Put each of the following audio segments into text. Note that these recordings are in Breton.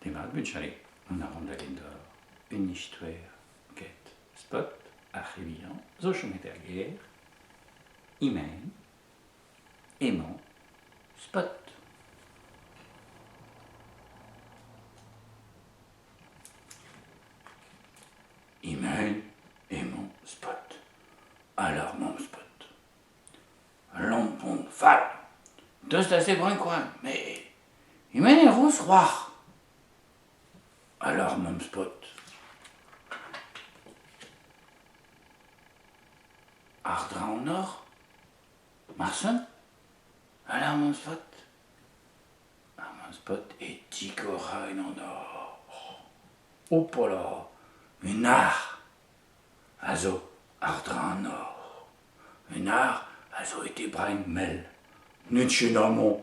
Demat bugale, mont a ran da gendor un istoer get Spot, ar c'hi bihan, zo chomet er gêr, E-men emañ Spot. E-men emañ Spot. Alors mamm Spot. Lampon fall, deus da zebriñ koan, met e-men e roz c'hoar. Alors mamm Spot. Àr-dreñv an nor, Marsen, alors mamm Spot. Ar mamm Spot e tigorañ an nor. Hopola, un arc'h a zo àr-dreñv an nor. Un arc'h a zo é tebriñ mel. N'eo ket amañ,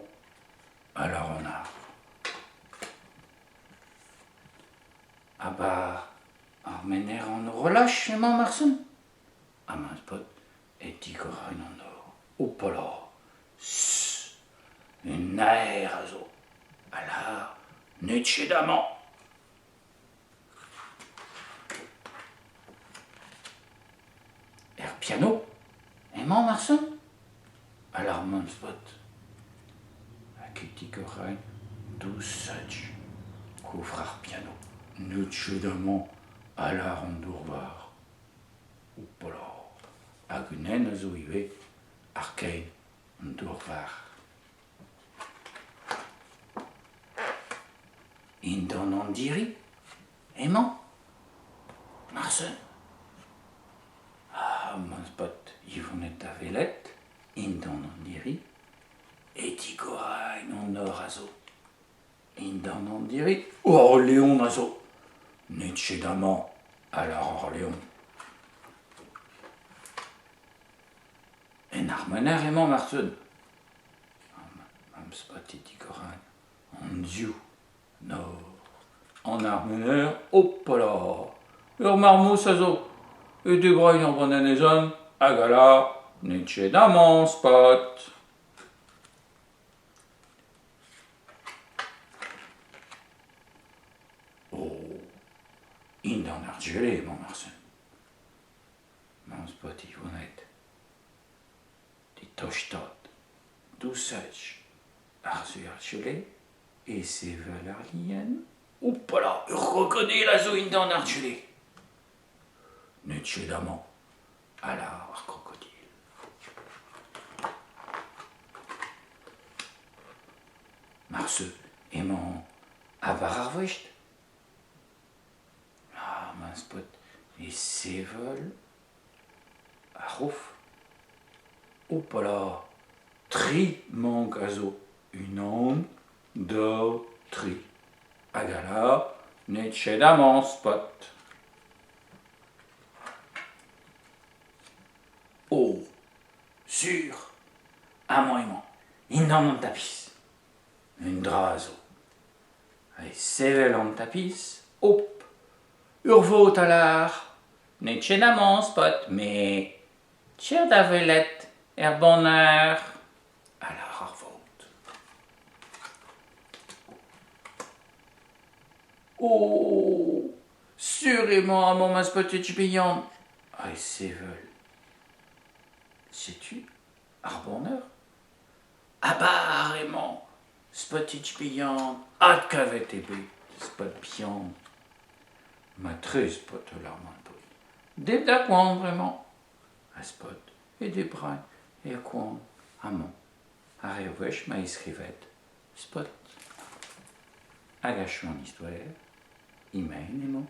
a lâr an arc'h. A-bar ar menec'h an horolaj emañ marsen ? Ha ma paotr e tigorañ an nor. Hopola, un naer a zo, a lâr n'eo ket amañ. Er piano emañ marse ? A lâr mamm Spot. Ha ket dous koufr ar piano. N'eus ket amañ, a lâr an dourvarr. Hopola, hag un hent a zo ivez, àr kein an dourvarr. Indan an diri emañ marse ? Ah, ma paotr Yvonnet da welet, indan an diri, e tigorañ an nor a zo. Indan an diri, ur leon a zo. N'eo ket amañ, a lâr ar leon. En ar maner emañ marse ? Am spot e tigorañ an div nor. An armener, hopala ! Ur marmouz a zo. E debriñ ur bananezon hag a lâr n'eo ket amañ, Spot. Oh, indan ar gwele emañ marse. Mañ Spot Yvonnet. Tostaat dousach ar su ar gelé e sevel ar lien. Hopola, ur krokodil a zo indan ar gelé. N'eo ket amañ, a lâr ar krokodil. Marse emañ a-war ar voest. Ah, ma spot e sevel ar c'hof. Hopala, tri mank a zo, unan, daou, tri. Hag a lâr n'eo ket amañ Spot. Oh, sur, amañ emañ, indan an tapis. Un dra a zo. Ha sevel an tapis, hop, ur vaot a lâr n'eo ket amañ Spot, met ker da welet er baner, a lâr ar vaot. Oh, sur emañ amañ ma Spotig bihan, ha e sevel. Setu ar baner. A-bar emañ Spotig bihan, adkavet eo bet Spot bihan. Mat-tre Spot a lâr man paotr. Debr da goan bremañ. Ha Spot e debriñ e koan amañ. Ar ur wech ma eo skrivet Spot. Hag achu an istoer, e-maen emañ.